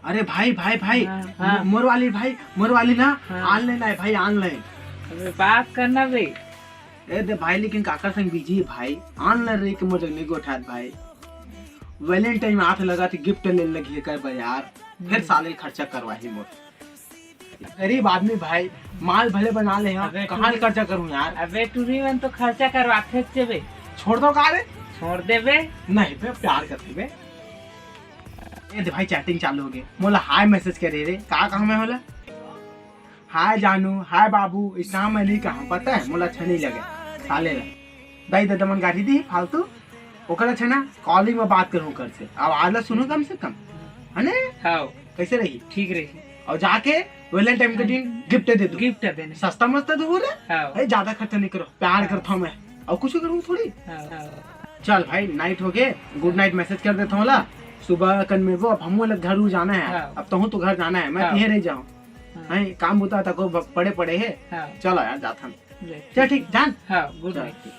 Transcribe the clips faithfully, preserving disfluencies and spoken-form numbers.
अरे भाई, भाई, भाई, हाँ, हाँ। मोर वाली भाई, मोर वाली ना, हाँ। ऑनलाइन आए भाई, ऑनलाइन। अबे बात करना बे। ए दे भाई, लेकिन काकर संग बिजी हे भाई, ऑनलाइन रही के मोर जग नहीं गोठात भाई। वैलेंटाइन आथे लगा थे, गिफ्ट ले लगी कर बाजार, फिर साले खर्चा करवाही मोर। गरीब आदमी भाई, माल भले बना ले हा, अबे कहाँ ले तू- खर्चा करूँ यार? अबे टूरी मन तो खर्चा करवाथे बे। छोड़ दो का रे? छोड़ दे बे। नहीं बे, प्यार करते बे। ए दे भाई, चैटिंग चालू हो गई। मोला हाय मैसेज करे रे, का कहा मैं होला? हाय जानू, हाय बाबू, इतना मैं नहीं कहा, पता है, मोला अच्छा नहीं लगे साले ला। दाई ददा मन गाड़ी दी फालतू, ओकर अच्छा ना, कॉलिंग में बात करूँ कर से। अब आज ला सुनो कम से कम, है ने? हाँ, कैसे रही? ठीक रही। और जाके वैलेंटाइन के दिन गिफ्ट दे दो। गिफ्ट देने। सस्ता मस्ता दो बोले। हाँ। ए, ज्यादा खर्चा नहीं करो, प्यार करता हूँ मैं, और कुछ करूँ थोड़ी। हाँ, हाँ। चल भाई, नाइट हो गए, गुड नाइट मैसेज कर देता हूँ ला, सुबह कन में वो, अब हम लोग घर उर जाना है, हाँ। अब तो हूँ तो घर जाना है, मैं हाँ। तो यहीं रह जाऊँ। हाँ। नहीं, काम बुता था को ब- पड़े पड़े है। हाँ। चलो यार, जाता हूँ। ले। चल ठीक, जान। हाँ, गुड चल, नाइट। ठीक।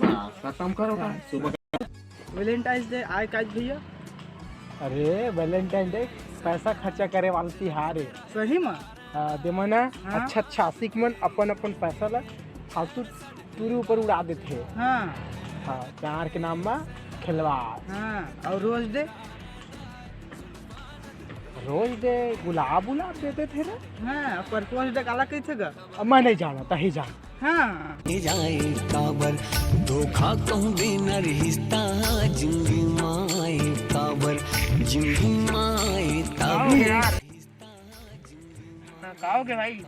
बस, खत्म करो काम, सुबह। वैलेंटाइंस डे आए काज भैया। अरे वैलेंटाइन डे पैसा खर्चा करे वाला तिहार है। सही में? हाँ, देमना हाँ। अच्छा अच्छा आशिक मन अपन अपन पैसा ला फालतू टूरी ऊपर उड़ा देते हैं। हाँ। हाँ, प्यार के नाम में खिलवाड़। हाँ, और रोज डे? रोज डे गुलाब उलाब देते थे रे। हाँ, प्रपोज डे काला कहते गा? अब मैं नहीं जाना, तही जान। हाँ। जाए काबर धोखा कहूँ बिना रिश्ता जिंदगी माए काबर जिंदगी माए आओ काबर यार। हाँ, का हो गया भाई?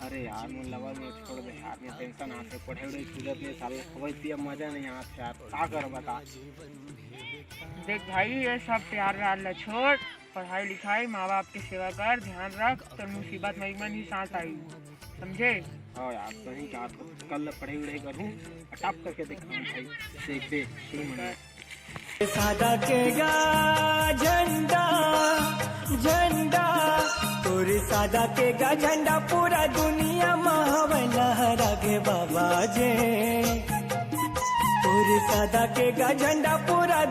अरे यार, मोर लवर मोर छोड़ दे यार, मैं टेंशन आते, पढ़े उड़े सूझत नहीं, साले खबर पिया मजा नहीं आते यार, का कर बता। देख भाई, ये सब प्यार व्यार ला छोड़, पढ़ाई लिखाई, माँ बाप के सेवा कर, ध्यान रख, तो मुसीबत में मन ही साथ आई, समझे? हाँ यार, सही कहा, तो कल पढ़े उड़े करूँ, टॉप करके देखा भाई, देख दे, शुरू में। सादा के गा झंडा झंडा तोरे सादा के गा झंडा पूरा दुनिया में हवे लहरा गे बाबा जे तोरे सादा के गा झंडा पूरा